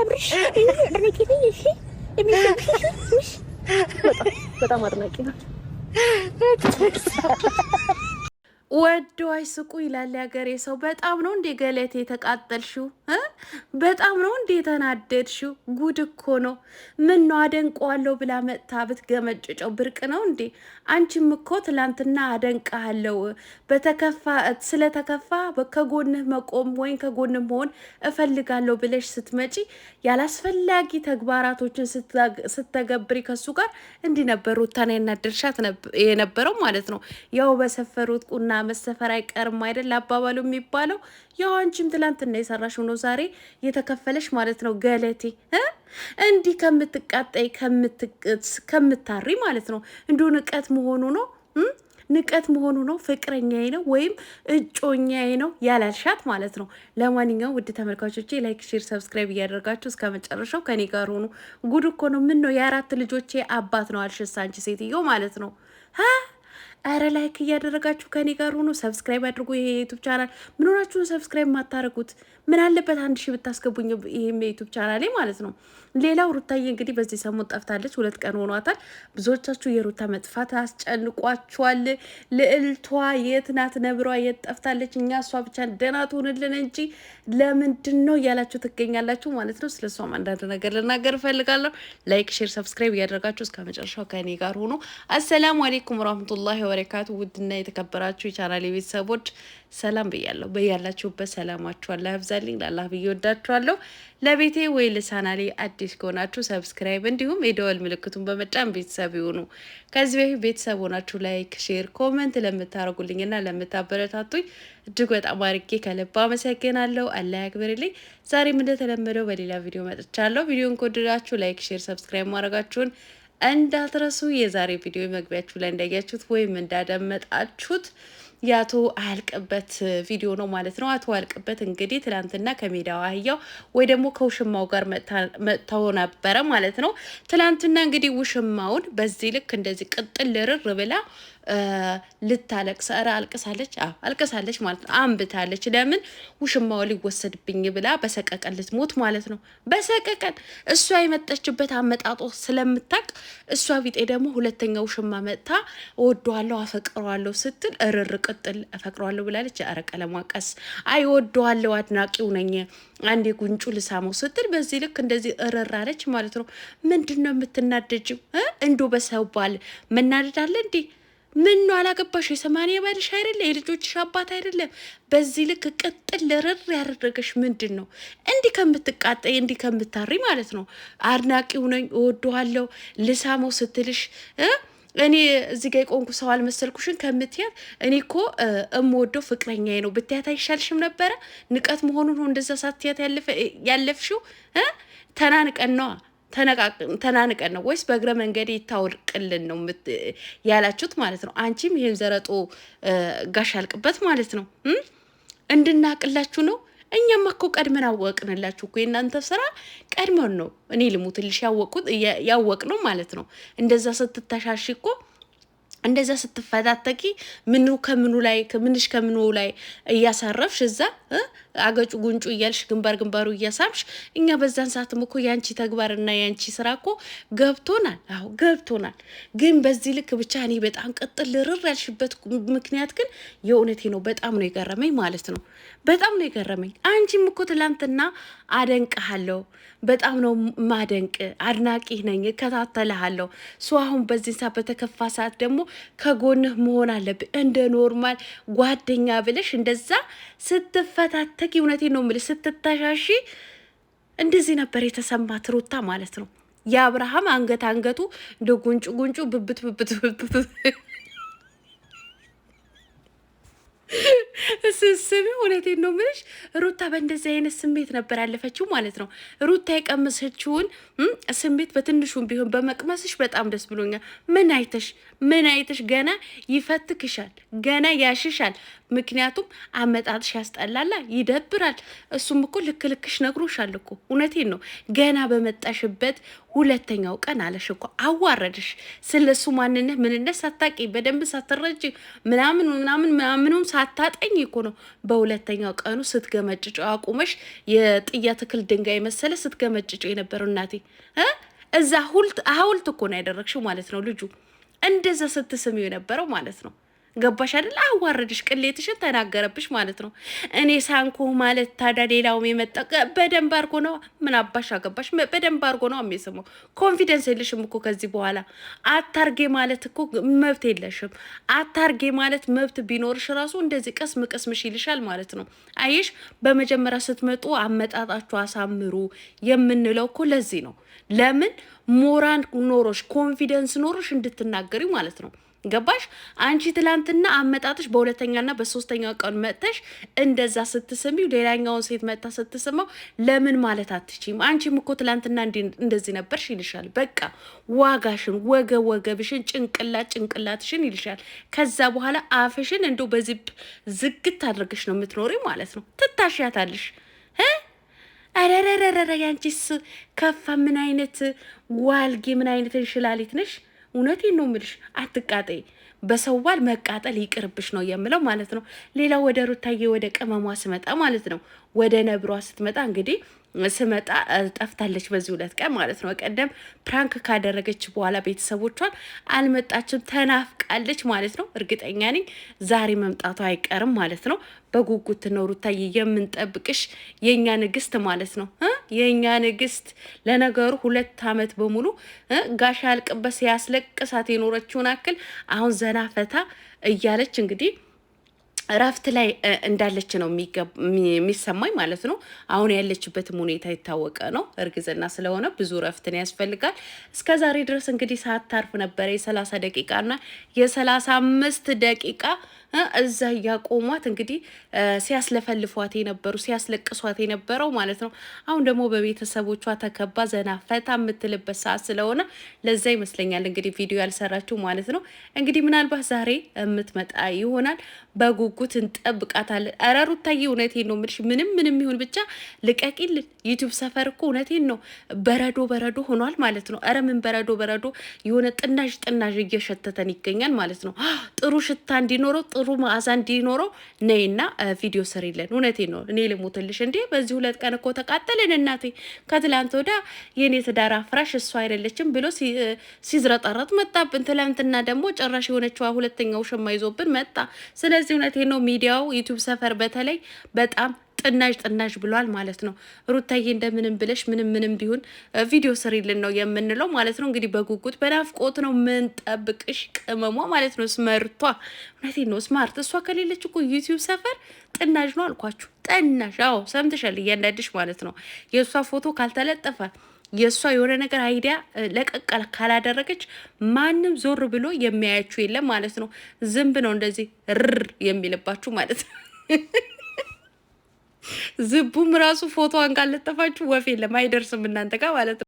አብርሽ አድናቂ ነኝ። እሺ በጣም በጣም አድናቂ ነው። ወዶ አይስቁ ይላል ያገሬ ሰው። በጣም ነው እንዴ ገለቴ የተቃጠልሽው? በጣም ነው እንዴ የተናደድሽው? ጉድ እኮ ነው። ምን ነው አደንቀዋለሁ ብላ መጥታ ብትገመጭጨው ብርቅ ነው እንዴ? አንቺም እኮ ትላንትና አደንቀሃለሁ በተከፋ ስለተከፋ ከጎንህ መቆም ወይም ከጎንህ መሆን እፈልጋለሁ ብለሽ ስትመጪ ያላስፈላጊ ተግባራቶችን ስተገብሪ ከሱ ጋር እንዲህ ነበር ሩታን ያናደድሻት የነበረው ማለት ነው። ያው በሰፈሩት ቁና መሰፈር አይቀርም አይደል አባባሉ የሚባለው። ያው አንቺም ትላንትና የሰራሽው ነው ዛሬ የተከፈለሽ ማለት ነው። ገለቴ እንዲህ ከምትቃጠይ ከምታሪ ማለት ነው። እንዲሁ ንቀት መሆኑ ነው ንቀት መሆኑ ነው። ፍቅረኛዬ ነው ወይም እጮኛዬ ነው ያላልሻት ማለት ነው። ለማንኛውም ውድ ተመልካቾቼ like፣ share፣ subscribe እያደረጋችሁ እስከ መጨረሻው ከኔ ጋር ሆኑ። ጉድ እኮ ነው። ምን ነው የአራት ልጆቼ አባት ነው አልሽሳ አንቺ ሴትዮ ማለት ነው። አረ like እያደረጋችሁ ከኔ ጋር ሆኖ subscribe አድርጉ። ይሄ የ YouTube channel ምን ሆናችሁን subscribe ማታረጉት? ምን አለበት 1000 ብታስገቡኝ ይሄም የ YouTube channel ኤ ማለት ነው። ሌላው ሩታዬ እንግዲህ በዚህ ሰሞን ጠፍታለች፣ 2 ቀን ሆኗታል። ብዙዎቻችሁ የሩታ መጥፋት አስጨንቋችኋል። ልዕልቷ የት ናት? ነብሯ የት ጠፍታለች? እኛ እሷ ብቻ ደህና ትሆንልን እንጂ ለምንድን ነው እያላችሁ ትገኛላችሁ ማለት ነው። ስለሷም አንዳንድ ነገር ልናገር እፈልጋለሁ። like፣ share፣ subscribe እያደረጋችሁ እስከ መጨረሻው ከኔ ጋር ሆኖ። السلام عليكم ورحمة الله وبركاته። ውድና የተከበራችሁ የቻናሌ ቤተሰቦች ሰላም ብያለሁ። በያላችሁበት ሰላማችሁ አላህ ያብዛልኝ። ለአላህ ብዬ ወዳችኋለሁ። ለቤቴ ወይ ለቻናሌ አዲስ ከሆናችሁ subscribe እንዲሁም የደወል ምልክቱን በመጫን ቤተሰብ ይሁኑ። ከዚህ በፊት ቤተሰብ ሆናችሁ like፣ share፣ comment ለምታደርጉልኝና ለምታበረታቱኝ እጅግ በጣም አድርጌ ከልብ አመሰግናለሁ። አላህ ያክብርልኝ። ዛሬም እንደተለመደው በሌላ ቪዲዮ መጥቻለሁ። ቪዲዮን ከወደዳችሁ like፣ share፣ subscribe ማድረጋችሁን እንዳትረሱ። የዛሬ ቪዲዮ መግቢያችሁ ላይ እንዳያችሁት ወይም እንዳደመጣችሁት የአቶ አያልቅበት ቪዲዮ ነው ማለት ነው። አቶ አያልቅበት እንግዲህ ትላንትና ከሜዳው አህያው ወይ ደግሞ ከውሽማው ጋር መጥተው ነበረ ማለት ነው። ትላንትና እንግዲህ ውሽማውን በዚህ ልክ እንደዚህ ቅጥል ርር ብላ ልታለቅስ ኧረ አልቅሳለች። አዎ አልቅሳለች ማለት ነው። አንብታለች። ለምን ውሽማው ሊወሰድብኝ ብላ በሰቀቀን ልትሞት ማለት ነው። በሰቀቀን እሷ የመጣችበት አመጣጦ ስለምታቅ እሷ ቢጤ ደግሞ ሁለተኛ ውሽማ መጥታ እወደዋለሁ አፈቅረዋለሁ ስትል እርር ቅጥል አፈቅረዋለሁ ብላለች። ኧረ ቀለሟ ቀስ አይ እወደዋለሁ አድናቂው ነኝ አንዴ ጉንጩ ልሳመው ስትል በዚህ ልክ እንደዚህ እርር አለች ማለት ነው። ምንድን ነው የምትናደጅው? እንዶ በሰው ባል መናደድ አለ እንዴ? ምን ነው አላገባሽ? የሰማንያ ባልሽ አይደለ? የልጆችሽ አባት አይደለም? በዚህ ልክ ቅጥል ርር ያደረገሽ ምንድን ነው? እንዲህ ከምትቃጠይ እንዲህ ከምታሪ ማለት ነው። አድናቂው ነኝ እወደዋለሁ ልሳመው ስትልሽ እኔ እዚህ ጋ የቆንኩ ሰው አልመሰልኩሽን ከምትያት እኔ እኮ እምወደው ፍቅረኛዬ ነው ብትያት አይሻልሽም ነበረ? ንቀት መሆኑን ነው እንደዛ ሳትያት ያለፍሽው። ተናንቀን ነዋ ተናንቀን ነው ወይስ በእግረ መንገድ ይታወቅልን ነው ያላችሁት ማለት ነው። አንቺም ይሄን ዘረጦ ጋሽ ያልቅበት ማለት ነው እንድናቅላችሁ ነው። እኛም እኮ ቀድመን አወቅንላችሁ እኮ የእናንተ ስራ ቀድመን ነው። እኔ ልሙትልሽ ያወቅ ነው ማለት ነው። እንደዛ ስትተሻሽ እኮ እንደዛ ስትፈታተቂ ምኑ ከምኑ ላይ ምንሽ ከምኑ ላይ እያሳረፍሽ እዛ አገጩ ጉንጩ እያልሽ ግንባር ግንባሩ እያሳምሽ፣ እኛ በዛን ሰዓትም እኮ ያንቺ ተግባርና ያንቺ ስራ እኮ ገብቶናል። አዎ ገብቶናል። ግን በዚህ ልክ ብቻ እኔ በጣም ቅጥል ርር ያልሽበት ምክንያት ግን የእውነቴ ነው፣ በጣም ነው የገረመኝ ማለት ነው። በጣም ነው የገረመኝ። አንቺም እኮ ትላንትና አደንቅሃለሁ፣ በጣም ነው ማደንቅ፣ አድናቂ ነኝ፣ እከታተልሃለሁ። so አሁን በዚህ ሰዓት በተከፋ ሰዓት ደግሞ ከጎንህ መሆን አለብህ እንደ normal ጓደኛ ብለሽ እንደዛ ስትፈታተኪ፣ እውነቴን ነው የምልሽ፣ ስትተሻሺ እንደዚህ ነበር የተሰማት ሩታ ማለት ነው። የአብርሃም አንገት አንገቱ እንደ ጉንጩ ጉንጩ ብብት ብብት ብብት ስስሚ እውነቴን ነው የምልሽ ሩታ በእንደዚህ አይነት ስሜት ነበር ያለፈችው ማለት ነው። ሩታ የቀመሰችውን ስሜት በትንሹም ቢሆን በመቅመስሽ በጣም ደስ ብሎኛል። ምን አይተሽ ምን አይተሽ ገና ይፈትክሻል፣ ገና ያሽሻል። ምክንያቱም አመጣጥሽ ያስጠላላ፣ ይደብራል። እሱም እኮ ልክ ልክሽ ነግሮሻል እኮ እውነቴን ነው። ገና በመጣሽበት ሁለተኛው ቀን አለሽ እኮ አዋረድሽ። ስለ እሱ ማንነት ምንነት ሳታቂ በደንብ ሳትረጅ ምናምን ምናምን ምናምኑም ሳታጠኚ ሲዋጠኝ እኮ ነው። በሁለተኛው ቀኑ ስትገመጭጨው አቁመሽ የጥያ ትክል ድንጋይ መሰለ ስትገመጭጨው የነበረው እናቴ እዛ ሐውልት እኮ ነው ያደረግሽው ማለት ነው። ልጁ እንደዛ ስትስሚው የነበረው ማለት ነው። ገባሽ አይደል? አዋረድሽ፣ ቅሌትሽን ተናገረብሽ ማለት ነው። እኔ ሳንኮ ማለት ታዲያ ሌላውም የመጣ በደንብ አድርጎ ነው። ምን አባሽ አገባሽ? በደንብ አድርጎ ነው የሚስመው። Confidence የለሽም እኮ ከዚህ በኋላ አታርጌ ማለት እኮ መብት የለሽም። አታርጌ ማለት መብት ቢኖርሽ ራሱ እንደዚህ ቅስም ቅስምሽ ይልሻል ማለት ነው። አየሽ፣ በመጀመሪያ ስትመጡ አመጣጣችሁ አሳምሩ የምንለው እኮ ለዚህ ነው። ለምን ሞራል ኖሮሽ confidence ኖሮሽ እንድትናገሪ ማለት ነው። ገባሽ? አንቺ ትላንትና አመጣጥሽ በሁለተኛና በሶስተኛው ቀን መጥተሽ እንደዛ ስትስሚው ሌላኛውን ሴት መጥታ ስትስመው ለምን ማለት አትችይም? አንቺም እኮ ትላንትና እንደዚህ ነበርሽ ይልሻል። በቃ ዋጋሽን፣ ወገ ወገብሽን፣ ጭንቅላት ጭንቅላትሽን ይልሻል። ከዛ በኋላ አፍሽን እንደው በዚፕ ዝግት አድርገሽ ነው የምትኖሪ ማለት ነው። ትታሽያታለሽ። ረረረረ ያንቺስ ከፋ። ምን አይነት ዋልጌ፣ ምን አይነት እንሽላሊት ነሽ? እውነቴን ነው የምልሽ፣ አትቃጠይ። በሰው ባል መቃጠል ይቅርብሽ ነው የምለው ማለት ነው። ሌላው ወደ ሩታዬ ወደ ቅመሟ ስመጣ ማለት ነው፣ ወደ ነብሯ ስትመጣ እንግዲህ ስመጣ ጠፍታለች በዚህ 2 ቀን ማለት ነው። ቀደም prank ካደረገች በኋላ ቤተሰቦቿን አልመጣችም፣ ተናፍቃለች ማለት ነው። እርግጠኛ ነኝ ዛሬ መምጣቷ አይቀርም ማለት ነው። በጉጉት ነው ሩታዬ የምንጠብቅሽ፣ የእኛ ንግስት ማለት ነው። የእኛ ንግስት። ለነገሩ 2 አመት በሙሉ ጋሻ ያልቅበት ሲያስለቅሳት የኖረችውን አክል አሁን ዘና ፈታ እያለች እንግዲህ እረፍት ላይ እንዳለች ነው የሚሰማኝ ማለት ነው። አሁን ያለችበትም ሁኔታ የታወቀ ነው። እርግዝና ስለሆነ ብዙ እረፍትን ያስፈልጋል። እስከ ዛሬ ድረስ እንግዲህ ሳታርፍ ነበረ የ30 ደቂቃና የ35 ደቂቃ እዛ እያቆሟት እንግዲህ ሲያስለፈልፏት የነበሩ ሲያስለቅሷት የነበረው ማለት ነው። አሁን ደግሞ በቤተሰቦቿ ተከባ ዘና ፈታ የምትልበት ሰዓት ስለሆነ ለዛ ይመስለኛል እንግዲህ ቪዲዮ ያልሰራችው ማለት ነው። እንግዲህ ምናልባት ዛሬ የምትመጣ ይሆናል። በጉጉት እንጠብቃታለን። ኧረ ሩታዬ እውነቴን ነው የምልሽ፣ ምንም ምንም ይሁን ብቻ ልቀቂልን። YouTube ሰፈር እኮ እውነቴን ነው በረዶ በረዶ ሆኗል ማለት ነው። ኧረ ምን በረዶ በረዶ የሆነ ጥናዥ ጥናዥ እየሸተተን ይገኛል ማለት ነው። ጥሩ ሽታ እንዲኖረው ጥሩ መዓዛ እንዲኖረው ነይና ቪዲዮ ስሪልን። እውነቴን ነው፣ እኔ ልሞትልሽ እንዴ! በዚህ 2 ቀን እኮ ተቃጠልን እናቴ። ከትላንት ወዲያ የኔ ትዳር አፍራሽ እሷ አይደለችም ብሎ ሲዝረጠረጥ መጣብን። ትላንትና ደግሞ ጭራሽ የሆነችዋ ሁለተኛው ውሽማ ይዞብን መጣ። ስለዚህ እውነቴን ነው ሚዲያው YouTube ሰፈር በተለይ በጣም ጥናዥ ጥናዥ ብሏል ማለት ነው። ሩታዬ እንደምንም ብለሽ ምንም ምንም ቢሆን ቪዲዮ ስሪልን ነው የምንለው ማለት ነው። እንግዲህ በጉጉት በናፍቆት ነው ምንጠብቅሽ ቅመሟ ማለት ነው። ስመርቷ እውነቴን ነው smart። እሷ ከሌለች እኮ YouTube ሰፈር ጥናዥ ነው አልኳችሁ። ጥናዥ። አዎ ሰምተሻል፣ እያንዳንድሽ ማለት ነው። የእሷ ፎቶ ካልተለጠፈ የእሷ የሆነ ነገር idea ለቀቅ ካላደረገች ማንም ዞር ብሎ የሚያያችሁ የለም ማለት ነው። ዝንብ ነው እንደዚህ ርር የሚልባችሁ ማለት ነው። ዝቡም ራሱ ፎቶዋን ካልለጠፋችሁ ወፍ የለም አይደርስም እናንተ ጋር ማለት ነው።